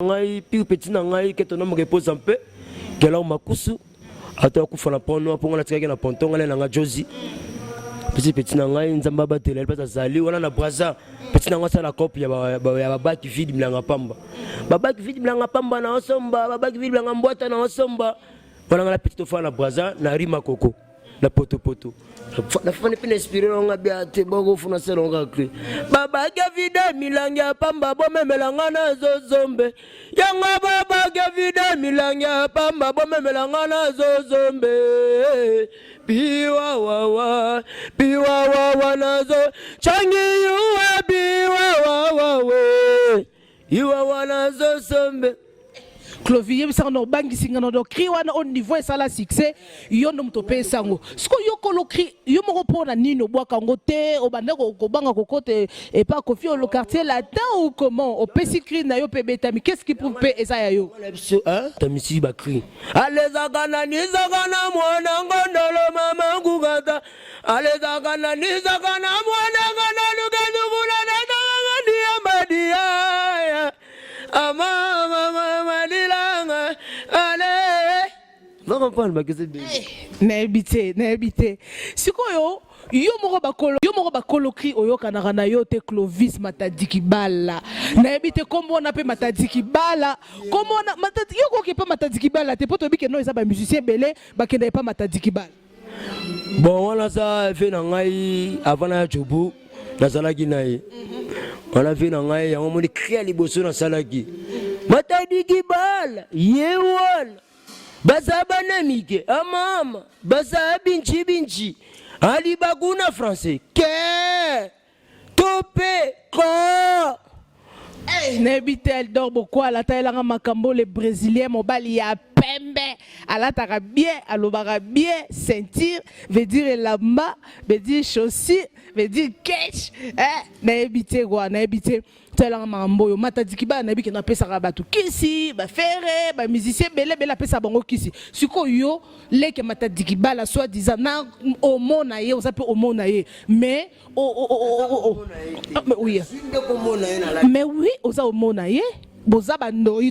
Ngai pire petit na ngai ke ton homme repose en paix, Gelor Makusu, ata akufa na pont noir mpo ngai natikaki na ponton, ngai nanga Josi, petit petit na ngai, Nzambe abatela ye mpe azali wana na Braza. Petit na ngai asala cope ya babaki vide bilanga pamba, babaki vide bilanga pamba na osomba, babaki vide bilanga mbwata na osomba wana. Ngai na petit tofala na Braza na Rima Koko na potopoto, nafani mpe na inspiré nanga bia te bokofuna selonga cri babake vide milangi ya pamba, bomemelanga na zozombe yango, babake vide milangi ya pamba, bomemelanga na zozombe, biwawawa biwawawa nazo changi yuwa biwawawawe iwawa nazosombe. Clovis, yebisaka na obangisi nga na do cri wana au niveau esala succès, yo ndo moto opesa yango. Sikoyo yo kolo cri, yo moko mpo na nini obwaka yango te? Obanda kobanga kokota epa Kofi olo Quartier Latin ou comment? Opesi cri na yo mpe ebetami, qu'est ce qui prouve mpe eza ya yo? Biso tamisi bacri alezaka na nizaka na mwana ngondolo mama ngugata, alezaka na nizaka na mwana ngondolo na diambadia ama malilanga ale va comprendre bakese. Nayebi te, nayebi te. Sikoyo yo moko bakolo, yo moko bakolo cri oyokanaka na yo te. Clovis Matadiki Bala, nayebi te kombo wana mpe Matadiki Bala, kombo wana Matadi, yo koki epa Matadiki Bala te, mpo toyebi ke no eza bamusicien ebele bakenda epa Matadiki Bala. Bon, wana aza ve na ngai avant na ya Jobu, nazalaki na ye wana, ve na ngai yango. Moni cri ya liboso nasalaki Matadiki Bala ye wana, baza bana mike amama, baza binchi binchi alibakuna français ke to mpe ko. Nayebi te. Eldor Bokwala atayelanga makambo, le Brésilien, mobali ya pembe, alataka bien, alobaka bien, ceinture veut dire elamba, veut dire chaussure, veut dire cash, eh, nayebi te kwa, nayebi te. Talanga makambo oyo Matadiki Bala, nayebi kende apesaka bato kisi, bafere, bamusicien ebele ebele apesaka bango kisi. Sikoyo yo leke Matadiki Bala, soit disant na omona ye, oza mpe omona ye, mais oh, ah, mais oui, mais oui, oza omona ye, boza bandoi.